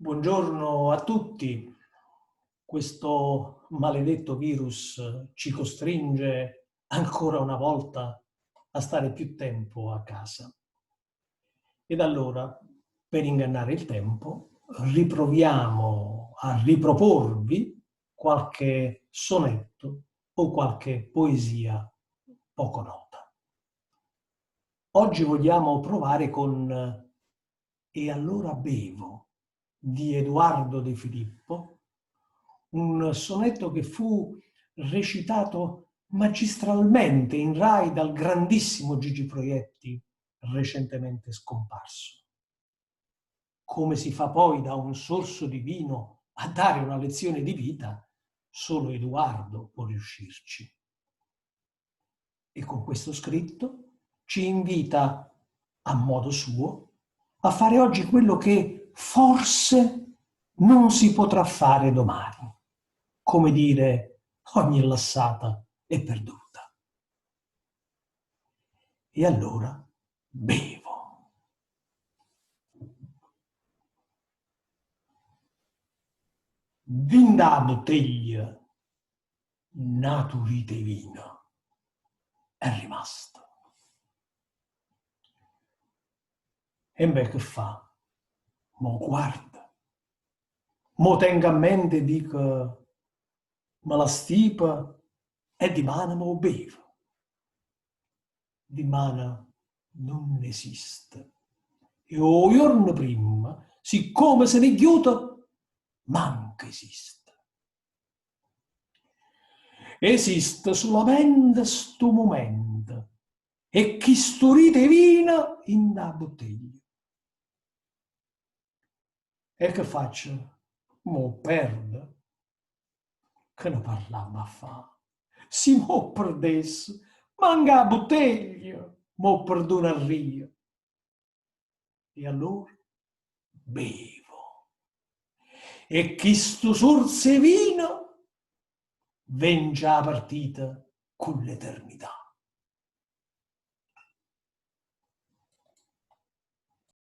Buongiorno a tutti. Questo maledetto virus ci costringe ancora una volta a stare più tempo a casa. Ed allora, per ingannare il tempo, riproviamo a riproporvi qualche sonetto o qualche poesia poco nota. Oggi vogliamo provare con E allora bevo di Edoardo De Filippo, un sonetto che fu recitato magistralmente in Rai dal grandissimo Gigi Proietti, recentemente scomparso. Come si fa poi da un sorso di vino a dare una lezione di vita, solo Edoardo può riuscirci. E con questo scritto ci invita, a modo suo, a fare oggi quello che forse non si potrà fare domani. Come dire, ogni lassata è perduta. E allora bevo. Dint' 'a butteglia n'atu rito 'e vino è rimasto. Embè che fa? M' 'o guardo. M' 'o tengo a mente e dico, me l'astipo e dimane m' 'o bevo. Dimane nun esiste. E 'o juorno primma, siccome se n'è ghiuto, manco esiste. Esiste sulamente stu mumento e chistu rito 'e vino 'int' 'a butteglia. E che faccio? M' 'o perdo? Che ne parlammo a fa'? Si m' 'o perdesse, manco 'a butteglia m' 'o perdunarria. E allora bevo. E chistu surzo 'e vino vence 'a partita cu ll'eternità.